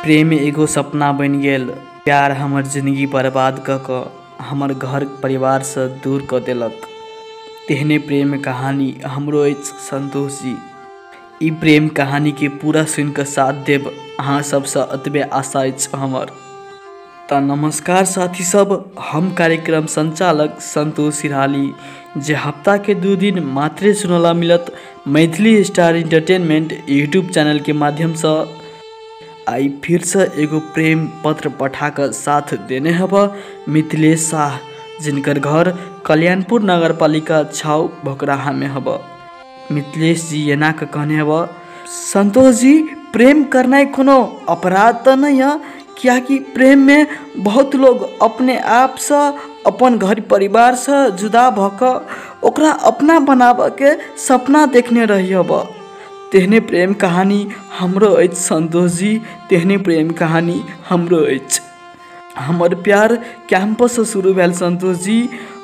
प्रेम एगो सपना बनि गेल। प्यार हमर जिंदगी बर्बाद कऽ कऽ हमर घर परिवारसँ दूर कऽ देलक। तेहने प्रेम कहानी हमरो अछि संतोष जी। ई प्रेम कहानीके पूरा सुनिकऽ साथ देब अहाँ सबसँ एतबे आशा अछि हमर। तऽ नमस्कार साथी सब, हम कार्यक्रम संचालक संतोष सिरहाली, जे हफ्ताके 2 दिन मात्रे सुनला मिलत मैथिली स्टार इंटरटेनमेंट यूट्यूब चैनलके माध्यमसँ। आइ फिरसँ एगो प्रेम पत्र पठा कऽ साथ देने हब मिथिलेश शाह, जिनकर घर कल्याणपुर नगरपालिका 6 भोकराहामे हब। मिथिलेश जी एना कऽ कहने हब, संतोष जी प्रेम करनाइ कोनो अपराध तऽ नहि है, कियाकि प्रेम में बहुत लोग अपने आपसँ अपन घर परिवारसँ जुदा भऽ कऽ ओकरा अपना बनाबऽके सपना देखने रही हब। तेहने प्रेम कहानी हमरो अछि संतोष जी, तेहने प्रेम कहानी हमरो अछि। हमर प्यार कैंपससँ शुरू भेल संतोष जी।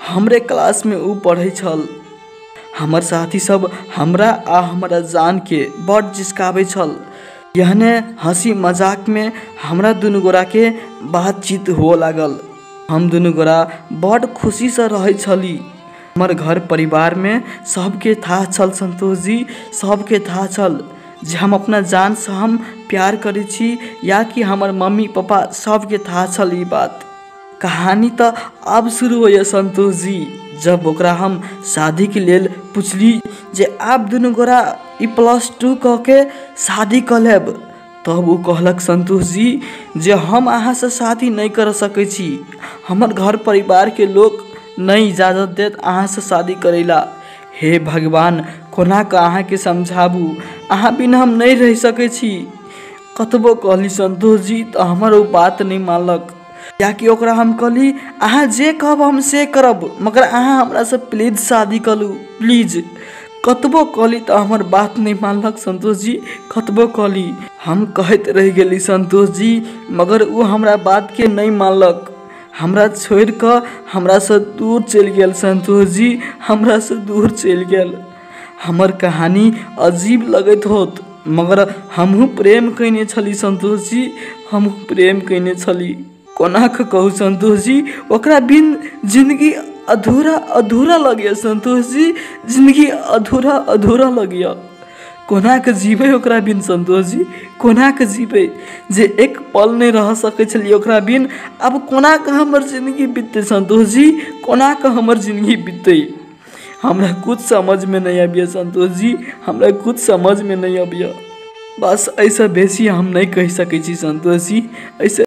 हमरे क्लासमे ओ पढ़ै छल। हमर साथी सब हमरा आ हमरा जानके बड्ड जिसकाबै छल। एहने हँसी मजाकमे हमरा दुनू गोराके बातचीत हुअ लागल। हम दुनू गोरा बड्ड खुशीसँ रहै छली। हमर घर परिवारमे सबके थाह छल संतोष जी, सबके थाह छल जे हम अपना जानसँ हम प्यार करै छी, या कि हमर मम्मी पापा सबके थाह छल ई बात। कहानी तऽ आब शुरू होइए संतोष जी, जब ओकरा हम शादीके लेल पुछली जे आब दुनू गोरा ई +2 कऽ के शादी कऽ लेब, तब ओ कहलक संतोष जी जे हम अहाँसँ शादी नहि कर सकै छी, हमर घर परिवारके लोक नहि इजाजत देत अहाँसँ शादी करै ला। हे भगवान, कोना कऽ अहाँके समझाबू, अहाँ बिना हम नहि रहि सकै छी। कतबो कहली संतोष जी तऽ हमर ओ बात नहि मानलक, कियाकि ओकरा हम कहली अहाँ जे कहब हम से करब, मगर अहाँ हमरासँ प्लीज शादी करू प्लीज। कतबो कहली तऽ हमर बात नहि मानलक संतोष जी, कतबो कहली। हम कहैत रहि गेली संतोष जी, मगर ओ हमरा बातके नहि मानलक। हमरा छोड़ि कऽ हमरासँ दूर चलि गेल संतोष जी, हमरासँ दूर चलि गेल। हमर कहानी अजीब लगैत होत, मगर हमहूँ प्रेम कयने छली संतोष जी, हमहूँ प्रेम कयने छली। कोना कऽ कहू संतोष जी, ओकरा बिन जिंदगी अधूरा अधूरा लगैए संतोष जी, जिंदगी अधूरा अधूरा लगैए। कोना कऽ जीबै ओकरा बिन संतोष जी, कोना कऽ जीबै, जे एक पल नहि रह सकै छलियै ओकरा बिन, आब कोना कऽ हमर जिंदगी बिततै संतोष जी, कोना कऽ हमर जिंदगी बिततै। हमरा कुछ समझमे नहि अबैए संतोष जी, हमरा कुछ समझमे नहि अबैए। बस एहिसँ बेसी हम नहि कहि सकै छी संतोष जी, एहिसँ।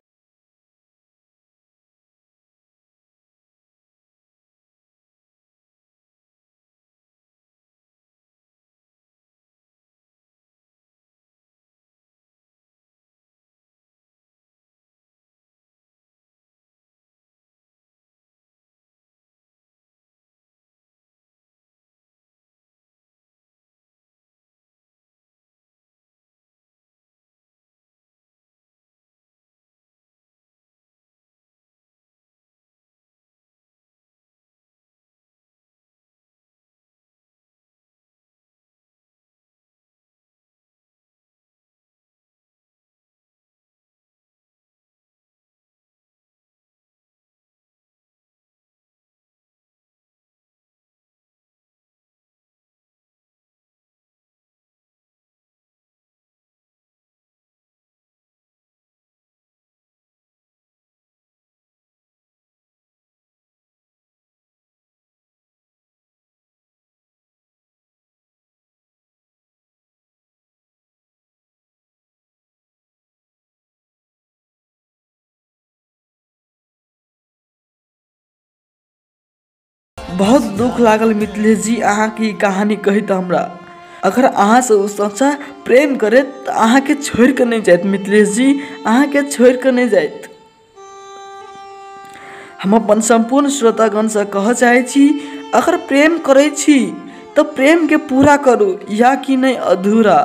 बहुत दुख लागल मिथिलेश जी अहाँके ई कहानी कहैत हमरा। अगर अहाँसँ ओ सच्चा प्रेम करैत तऽ अहाँके छोड़ि कऽ नहि जाइत मिथिलेश जी, अहाँके छोड़ि कऽ नहि जाइत। हम अपन सम्पूर्ण श्रोतागणसँ कहऽ चाहै छी, अगर प्रेम करै छी तऽ प्रेमके पूरा करू, या कि नहि अधूरा।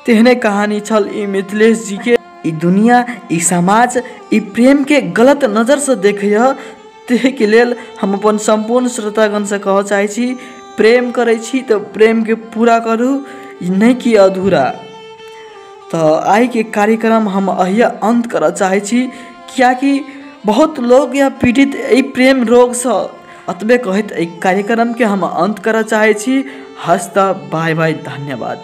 तेहने कहानी छल ई मिथिलेश जीके। ई दुनिया, ई समाज, ई प्रेमके गलत नजरसँ देखैए, ताहिके लेल हम अपन सम्पूर्ण श्रोतागणसँ कहऽ चाहै छी, प्रेम करै छी तऽ प्रेमके पूरा करू, नहि कि अधूरा। तऽ आइके कार्यक्रम हम अहिया अन्त करऽ चाहै छी, कियाकि बहुत लोग या पीड़ित एहि प्रेम रोगसँ। अतबे कहैत एहि कार्यक्रमके हम अन्त करऽ चाहै छी। हस्त, बाय बाय, धन्यवाद।